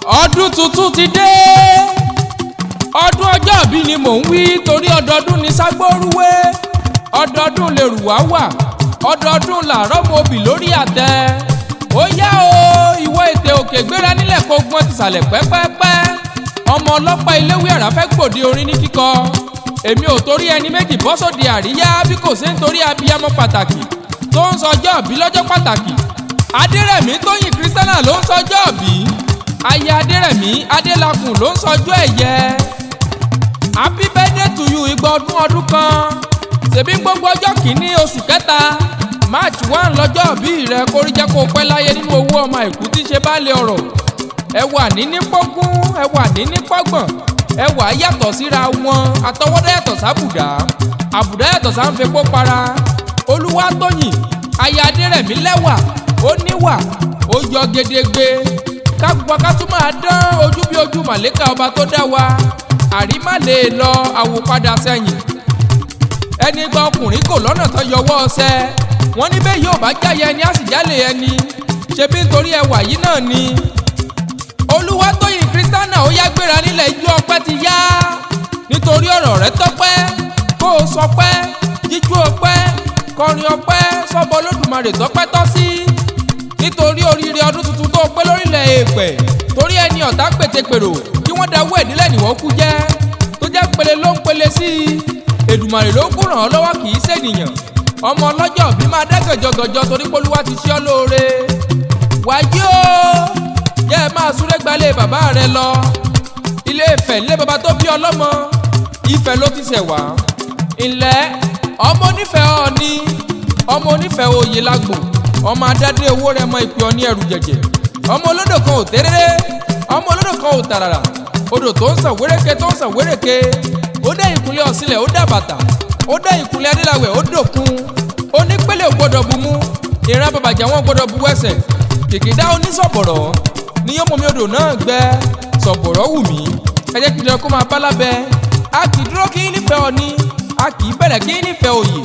Ọdún tuntun ti dé. Ọdún ọjọ́ ìbí ni mò ń wí, torí ọdọọdún ni ságbóruwé, ọdọọdún lèrúwá wà, ọdọọdún làárọ̀ mo bì lórí àtẹ. Ó yá o, ìwọ ètè òkè, gbéra nílẹ̀ kó gbọ́n tìsàlẹ̀ pẹ́pẹ́pẹ́. Ọmọ ọlọ́pàá iléwé àrà fẹ́ gbòde orin ní kíkọ. Èmi ò torí ẹni méjì bọ́ sóde àríyá bí kò sí nítorí abiyamọ pàtàkì tó ń sọjọ́ ìbí lọ́jọ́ pàtàkì. Adérẹ̀mí Tóyìn Christiana ló ń sọjọ́ ìbí. Aya Adérẹ̀mí Adélakùn ló ń sọjọ́ ẹ̀yẹ. Happy birthday to you, igba ọdún ọdún kan. Ṣèbí gbogbo ọjọ́ kìíní oṣù kẹta, March 1, lọ́jọ́ ìbí rẹ. Kórí jẹ́ kó pẹ́ láyé nínú owó, ọmọ àìkú tí ń ṣe baálé ọ̀rọ̀. Ẹwà níní pọ́gún, ẹwà níní pọ́gbọ̀n, ẹwà yàtọ̀ síra wọn. Àtọwọ́dá yàtọ̀ sábùdá, àbùdá yàtọ̀ sáńfẹ́pọ̀ para. Olúwatóyìn aya Adérẹ̀mí lẹ́wà, ó níwà, ó yọ gedegbe. Kágbọ́n ká tún máa dán ojú bí ojú màlẹ́kà ọba tó dá wa. Àrímá lè lọ àwòpadà sẹ́yìn. Ẹni gba ọkùnrin kò lọ́nà tó yọwọ́ ọsẹ. Wọ́n ní bẹ́ẹ̀ yóò bá jáyẹ ẹni, á sì jálè ẹni. Ṣebí nítorí ẹwà yìí náà ni. Olúwatóyìn Christiana, ó yá, gbéra nílẹ̀, ijó ọpẹ́ ti yá, nítorí ọ̀rọ̀ rẹ tọ́pẹ́. Kó o sọpẹ́, jíjú ọpẹ́, kọrin ọpẹ́ sọ́bọ Olódùmarè tọ́pẹ́ tọ́ sí, nítorí oríire ọdún tuntun tó pé lórílẹ̀ èèpẹ̀. Torí ẹni ọ̀tá pètèpèrò kí wọ́n dáwọ́ ẹ̀dílẹ̀ níwọ̀n kú jẹ́ tó jẹ́ pele ló ń pele sí i. Èdùmàrè ló kún ràn ọ́ lọ́wọ́, kì í ṣènìyàn. Ọmọ ọlọ́jọ́ bí máa dẹ́ gànjọ́gànjọ́ torí p'Olúwa ti ṣe ọ́ lóore. Wáyé o, yẹ ẹ máa súré gbalẹ̀ bàbá rẹ lọ Ilé Ifẹ̀, ilé bàbá tó bí ọlọ́mọ. Ifẹ̀ ló ti ṣẹ̀ wá. Ńlẹ́ ọmọ onífẹ̀ẹ́ Ọọ̀ni, ọmọ onífẹ̀ẹ́ oyè lágbo, ọmọ adádé owó rẹ mọ ìpè ọ ní ẹrù jẹjẹ. Ọmọ olódò kan ò tẹ́rẹ́rẹ́, ọmọ olódò kan ò tàràrà, odò tó ń sàn wéréke, tó ń sàn wéréke. Ó dé ìkúnlẹ̀ ọ̀sìnlẹ̀, ó dà bàtà. Ó dé ìkúnlẹ̀ adéláwẹ̀, ó dòkun. Onípele ò gbọdọ̀ bu mú, ìran bàbàjà wọn gbọdọ̀ bu ẹsẹ̀. Kìkìdá onísọ̀bọ̀rọ̀ ní yóò mú mi odò náà gbẹ. Sọ̀bọ̀rọ̀ wù mí, ẹ jẹ́ kí n kó máa bá lábẹ́. A kì í dúró kí nífẹ̀ẹ́ Ọ̀ní, a kì í bẹ̀rẹ̀ kí nífẹ̀ẹ́ òye.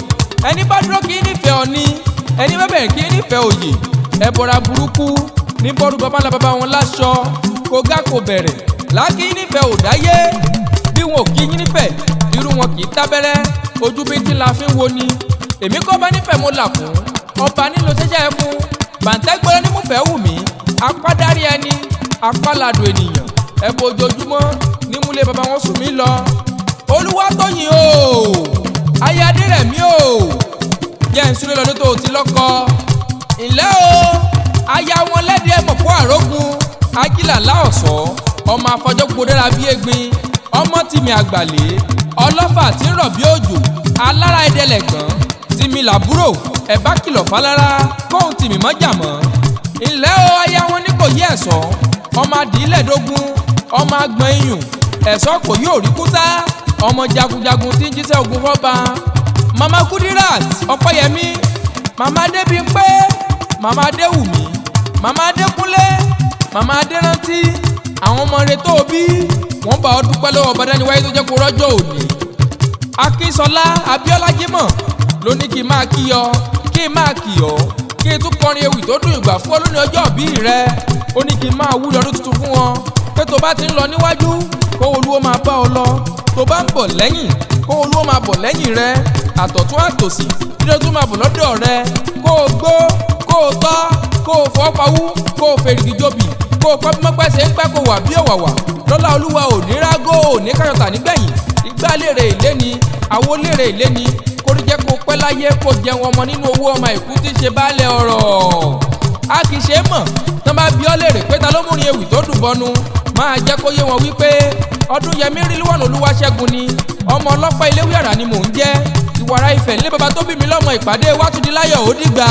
Ẹni bá dúró kí nífẹ̀ẹ́ Ọ̀ní, ẹni bá bẹ̀rẹ̀ kí nífẹ̀ẹ́ òye, ẹ̀bọ̀ra burúkú ní bọ́ọ̀lù bàbá ńlá bàbá wọn láṣọ. Kò gá kò bẹ̀rẹ̀ láàkì nífẹ̀ẹ́ òdáyé. Bí wọn ò kí yín nífẹ̀ẹ́, irú wọn kì í tábẹ́rẹ́. Ojú bí tí la fi ń wo ni. Èmi kọ́ bá nífẹ̀ẹ́ mo là fún ọba nílò ṣẹ́ṣẹ́ ẹ fún bàǹtẹ́gbẹ́rẹ́ nímúfẹ́ wù mí. Apádárí ẹni apáládùn ènìyàn, ẹ̀bùn ojoojúmọ́ nímúlẹ̀ bàbá wọn sùn mí lọ. Olúwatóyìn o, aya Adérẹ̀mí o, jẹ́ ń súré lọ́dún tó o ti lọ́kọ. Ǹlẹ́ o, aya wọn lẹ́dí ẹ̀mọ̀ kó àrógun ajílà láọ̀sọ́, ọmọ afọjọ́gbódára bí egbin, ọmọ tìmí àgbàlẹ̀, ọlọ́fà tí ń rọ̀ bí òjò, alára ẹ̀dẹ̀lẹ̀gbọ́n tìmí làbúrò. Ẹ̀ bá kìlọ̀ fálára kóhun tìmí mọ́jà mọ́. Ǹlẹ́ o, aya wọn ní kò yí ẹ̀sọ́, ọmọ adìílẹ̀dógún, ọmọ agbọ̀n iyùn ẹ̀sọ́ kò yóò rí kúta, ọmọ jagunjagun tí ń jíṣẹ́ ogun fọ́ba. Mama Kudirat Ọpẹ́yẹmí, mama Adébímpé, mama Adéwùmí, mama Adékúnlé, mama Adérántí, àwọn ọmọ rẹ tó bí wọ́n bá ọ dúpẹ́ lọ́wọ́ ọba dáníwáyé tó jẹ́ kó rọ́jò òní. Akínsọlá Abíọ́lá Jímọ̀ ló ní kí n máa kí ọ, kí n máa kí ọ, kí n tún kọrin ewì tó dùn ìgbà fún ọ lónìí ọjọ́ ìbí rẹ. Ó ní kí n máa wúlò ọdún tuntun fún wọn pé tó bá ti ń lọ níwájú, kó Olúwo máa bá ọ lọ, tó bá ń bọ̀ lẹ́yìn, kó Olúwo máa bọ̀ lẹ́yìn rẹ, àtọ̀tún àtòsì dídọ́ tún máa bọ̀ lọ́dọ̀ rẹ, kó o gbó, kó o tọ́, kó o fọ́ pawú, kó o fèrègì jòbì, kó o pẹ́ bí mọ́pẹ́ ṣe ń pẹ́, kó o wà bí òwàwà lọ́lá Olúwa. Ò ní rágó, ò ní káyọ̀tà nígbẹ̀yìn. Igbá lèrè ìlé ni, àwo lèrè ìlé ni. Kórí jẹ́ kó pẹ́ láyé, kó jẹun ọmọ nínú owó, ọmọ àìkú tí ń ṣe baálẹ̀ ọ̀rọ̀. A kì í ṣe é mọ̀. Tán bá bi ọ́ léèrè pé ta ló múrin ewì tó dùn bọnu, máa jẹ́ kó yé wọn wípé Ọdúnyẹmí Rilwan Olúwaṣẹ́gun ni. Ọmọ ọlọ́pàá iléwé àrà ni mò ń jẹ́. Ìwàrà Ifẹ̀ nílé baba tó bí mi lọ́mọ. Ìpàdé wátúndínláyọ̀, ó dìgbà.